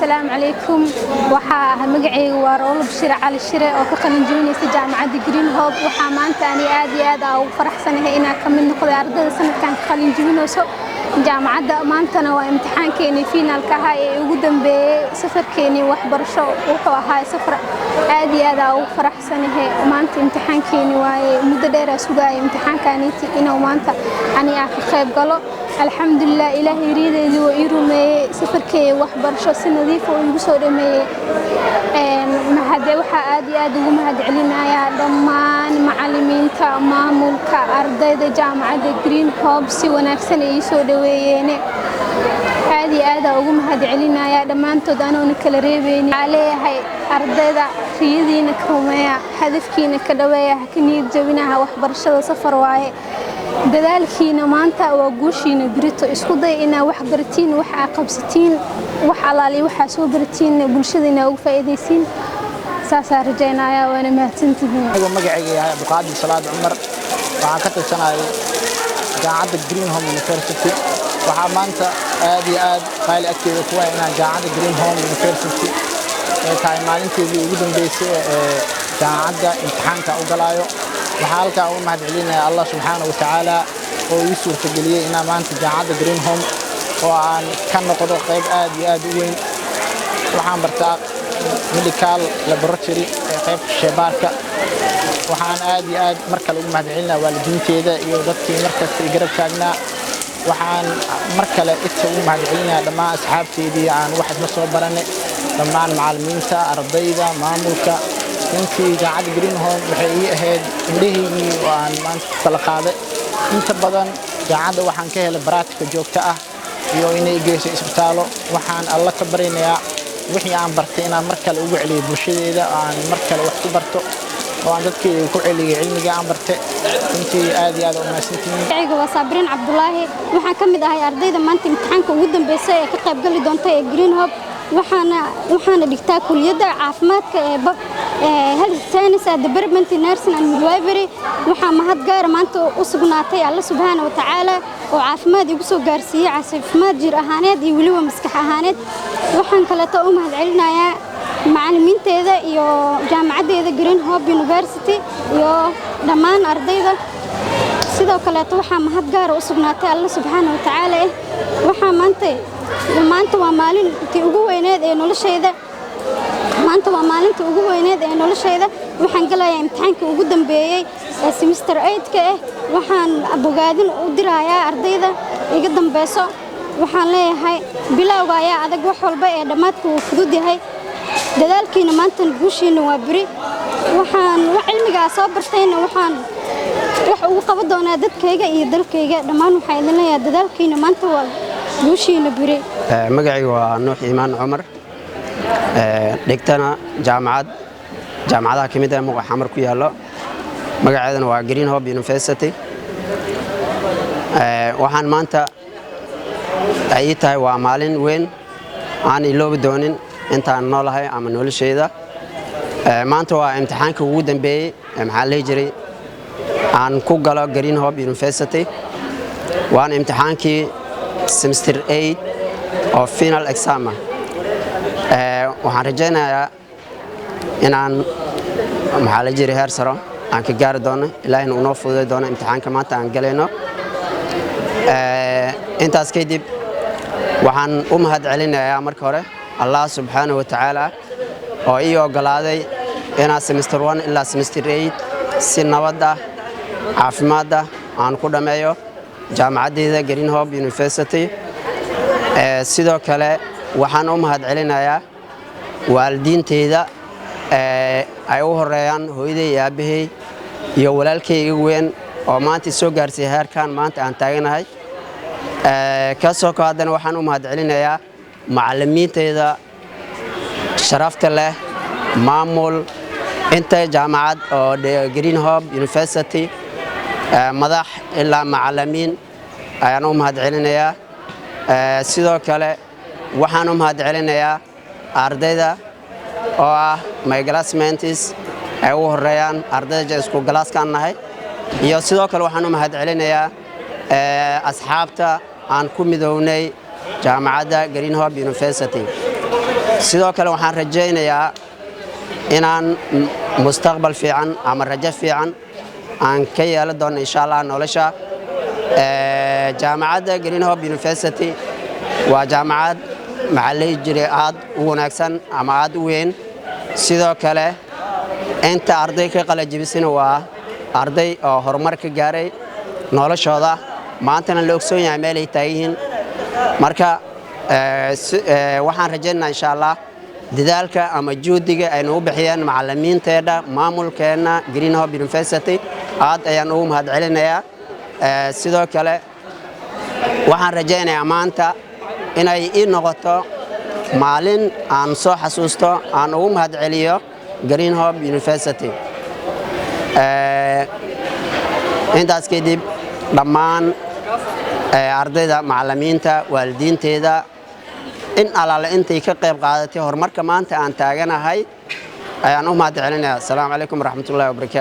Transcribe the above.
Assalaamu calaykum. Waxaa magacayga waa Roolo Bashir Cali Shire oo ka qalin jebinaysa jaamacadda Green Hope. Waxaa maanta ani aad iyo aad ugu faraxsanahay inaan ka mid noqday ardayda sanadkan ka qalin jebinayso jaamacadda. Maantana waa imtixaankeenii finalka ahaa ee ugu dambeeyey safarkeenii waxbarasho. Wuxuu ahaa safar aad iyo aad ugu faraxsanahay. Maanta imtixaankeenii waaye, muddo dheer aa sugaaya imtixaankaaniiti inuu maanta ani aan ka qayb galo. Alxamdulilah, Ilaahay riyadeedii waa ii rumeeyey. Safarkeeya waxbarasho si nadiif oo igu soo dhameeyey. Mahade waxaa aad iyo aad ugu mahad celinayaa dhammaan macalimiinta, maamulka, ardayda jaamacadda Green Hope. Si wanaagsan ay ii soo dhaweeyeene, aad iyo aad ugu mahad celinayaa dhammaantood anoona kala reebeynin. Waxaa leeyahay ardayda: riyadiina ka rumeeya, hadafkiina ka dhaweeya, ha ka niyad jabinaha. Waxbarashada safar waaye, dadaalkiina maanta waa guushiina birito. Isku day inaa wax baratiin, wax aa qabsatiin, wax alaali waxaa soo baratiin bulshada inaa uga faa'iidaysiin. Saasaa rajaynaya, waana mahadsantihiin. Anigoo magacayga yahay Abduqaadir Salaad Cumar, waxaan ka tirsanayay jaamacadda Green Home University. Waxaa maanta aad iyo aad qaali agteeda ku ah inaan jaamacadda Green Home University ee tahay maalinteedii ugu dambeysay ee jaamacadda imtixaanka u galaayo. Waxaa halkaa uga mahad celinaya Allah subxaana wa tacaala oo ii suurtageliyey inaan maanta jaamacadda Green Home oo aan ka noqdo qayb aad iyo aad u weyn. Waxaan bartaa medical laboratory ee qaybta shaybaarka. Waxaan aad iyo aad mar kale ugu mahad celinaya waalidiinteeda iyo dadkii markasta i garab taagnaa. Waxaan mar kale inta ugu mahad celinayaa dhammaan asxaabteydii aan wax isla soo baranay, dhammaan macallimiinta, ardayda, maamulka. Runtii jaamacadda Green Home waxay ii ahayd indhahaygii oo aan maanta ku kala qaaday. Inta badan jaamacadda waxaan ka helay baraatika joogto ah iyo inay geyso isbitaallo. Waxaan Alla ka barinayaa wixii aan bartay inaan mar kale ugu celiyo bulshadeeda, aan mar kale wax ku barto oo aan dadkayga ku celiyo cilmiga aan bartay. Runtii aad iyo aad u mahadsantihiin. Magacayga waa Saabiriin Cabdulaahi. Waxaan ka mid ahay ardayda maanta imtixaanka ugu dambeysay ee ka qayb gali doonta ee Green Hope. Waxaana dhigtaa kuliyadda caafimaadka ee Health Science and Department Nursing and Midwifery. Waxaa mahad gaara maanta u sugnaatay Alla subxaana wa tacaala oo caafimaad igu soo gaarsiiyey, caafimaad jir ahaaneed iyo weliba maskax ahaaneed. Waxaan kaleeto u mahad celinayaa macallimiinteeda iyo jaamacaddeeda Green Hope University iyo dhammaan ardayda. Sidoo kaleeto waxaa mahad gaara u sugnaatay Alla subxaana wa tacaala. Waxaa maanta waa maalintii ugu weyneed ee noloshayda. Maanta waa maalinta ugu weyneed ee noloshayda. Waxaan galayaa imtixaanka ugu dambeeyey ee semester 8-ka ah. Waxaan bogaadin u dirayaa ardayda iga dambeyso. Waxaan leeyahay: bilowga ayaa adag wax walba ee dhammaadka wuu fudud yahay. Dadaalkiina maantan, guushiina waa beri. Waxaan cilmigaa soo bartayna waxaan wax ugu qaban doonaa dadkayga iyo dalkayga dhammaan. Waxaan idin leeyahay: dadaalkiina maanta waa guushiina beri. Magacayga waa Nuux Iimaan Cumar, dhigtana jaamacad jaamacadaha ka mid ah Muqax Xamar ku yaallo, magaceedana waa Green Hope University. Waxaan maanta ay ii tahay waa maalin weyn aan iloobi doonin intaan noolahay ama nolosheyda. Maanta waa imtixaanka ugu dambeeyey, maxaa la dhihi jiray, aan ku galo Green Hope University, waana imtixaankii semester 8 oo final exam ah. Waxaan rajaynayaa inaan, maxaa la jiray, heer saro aan ka gaari doono, Ilaahina unoo fududay doono imtixaanka maanta aan galayno. Intaas kadib waxaan u mahad celinayaa marka hore Allah subxaanahu wa tacaala oo ii ogolaaday inaan semester 1 ilaa semester 8 si nabad ah, caafimaad ah aan ku dhammeeyo jaamacaddeeda Green Hope University. Sidoo kale waxaan u mahad celinayaa waalidiinteyda, ay u horeeyaan hooyaday iyo aabbahay iyo walaalkay igu weyn oo maanta soo gaarsiiyey heerkan maanta aan taaganahay. Kasoo ko haddana waxaan u mahad celinayaa macallimiinteyda sharafta leh, maamul inta jaamacad oo Green Hope University, madax ilaa macallimiin ayaan u mahad celinayaa. Sidoo kale waxaan u mahad celinayaa ardayda oo ah my classmates, ay ugu horeeyaan ardayda isku classkaan nahay, iyo sidoo kale waxaan u mahad celinayaa asxaabta aan ku midownay jaamacadda Green Hope University. Sidoo kale waxaan rajaynayaa inaan mustaqbal fiican ama rajo fiican aan ka yeelan doono, insha Allah, nolosha. Jaamacadda Green Hope University waa jaamacad, maxaa la dhihi jiray, aad u wanaagsan ama aad u weyn. Sidoo kale inta arday ka qalajibisina waa arday oo horumar ka gaaray noloshooda, maantana la ogsoon yahay meel ay taagan yihiin. Marka waxaan rajaynaynaa, insha Allah, dadaalka ama juhdiga ay nagu bixiyeen macallimiinteenna, maamulkeenna Green Hope University, aad ayaan ugu mahad celinayaa. Sidoo kale waxaan rajaynayaa maanta inay ii noqoto maalin aan soo xasuusto, aan ugu mahad celiyo Green Hope University. Intaas kadib, dhammaan ardayda, macallimiinta, waalidiinteeda, in allaale intay ka qayb qaadatay horumarka maanta aan taaganahay ayaan u mahad celinaya. Asalaamu calaykum waraxmatullahi wabarakatu.